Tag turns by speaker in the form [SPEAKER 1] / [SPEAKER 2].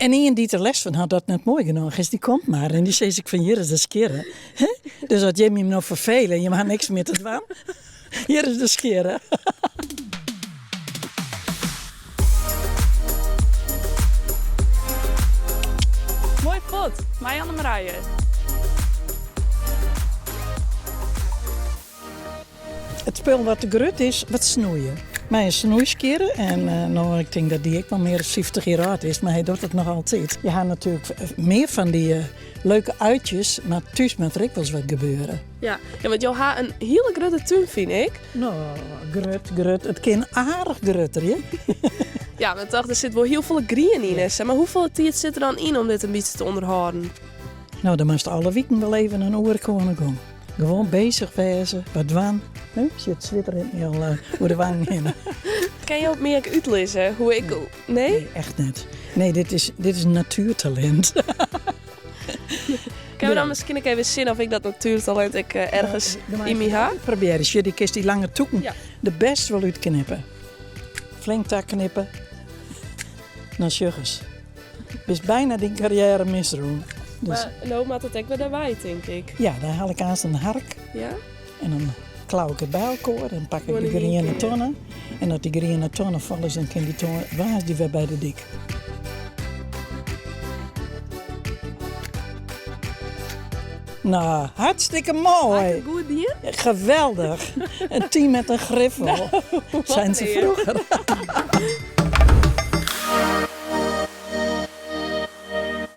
[SPEAKER 1] En ien dy't der lêst fan hat dat it net moai genôch is, dy komt mar en dy sis ik fan hjir is de skjirre. Dus as jim jim no ferfele en jim ha niks mear te dwaan, hjir is de skjirre.
[SPEAKER 2] Moai fuort, mei Annemarije.
[SPEAKER 1] It spul wat te grut is, wat snoeie. Mei in snoeiskjirre en no ik tink dat dy ek wol mear as 50 jier âld is, mar hy docht it noch altyd. Je ha natuerlik mear fan dy leuke uitjes, mar thús moat der ek wolris wat gebeure.
[SPEAKER 2] Ja, ja, want jo ha in hiele grutte tún fyn ik.
[SPEAKER 1] No, grut, grut. It kin aardich grutter, ja.
[SPEAKER 2] Ja, mar toch, der sit wol hiel folle grien yn. Ja. Mar hoefolle tiid sit der dan yn om dit in bytsje te ûnderhâlden?
[SPEAKER 1] No, dan moatst alle wiken wol even in oerke oan 'e gong. Gewoan bezich wêze, wat dwaan. Sjoch, it swit rint my al oer de wangen hinne.
[SPEAKER 2] Kin jo it my ek útlizze hoe ik. Nee?
[SPEAKER 1] Nee, echt net. Nee, dit is, dit is natuertalint.
[SPEAKER 2] Kinne we dan miskien ek even sjen of ik dat natuertalint ek ergens yn my ha?
[SPEAKER 1] Probearje. Sjoch, dy kinst dy lange tûken der bêst wol útknippe. Flink taknippe. No sjoch ris. Bist byna dyn karriêre misrûn.
[SPEAKER 2] Dus. Mar no moat it ek wer dêrwei, tink ik.
[SPEAKER 1] Ja, dan haal ik aanst in hark.
[SPEAKER 2] Ja?
[SPEAKER 1] En dan klau ik it by elkoar en pak ik de griene tonne. En as dy griene tonne fol is, dan kin dy tonne woansdei wer by de dyk. No, hartstikke moai.
[SPEAKER 2] Ha ik it goed dien?
[SPEAKER 1] Geweldich. Een team met een griffel,
[SPEAKER 2] No,
[SPEAKER 1] seinen se froeger.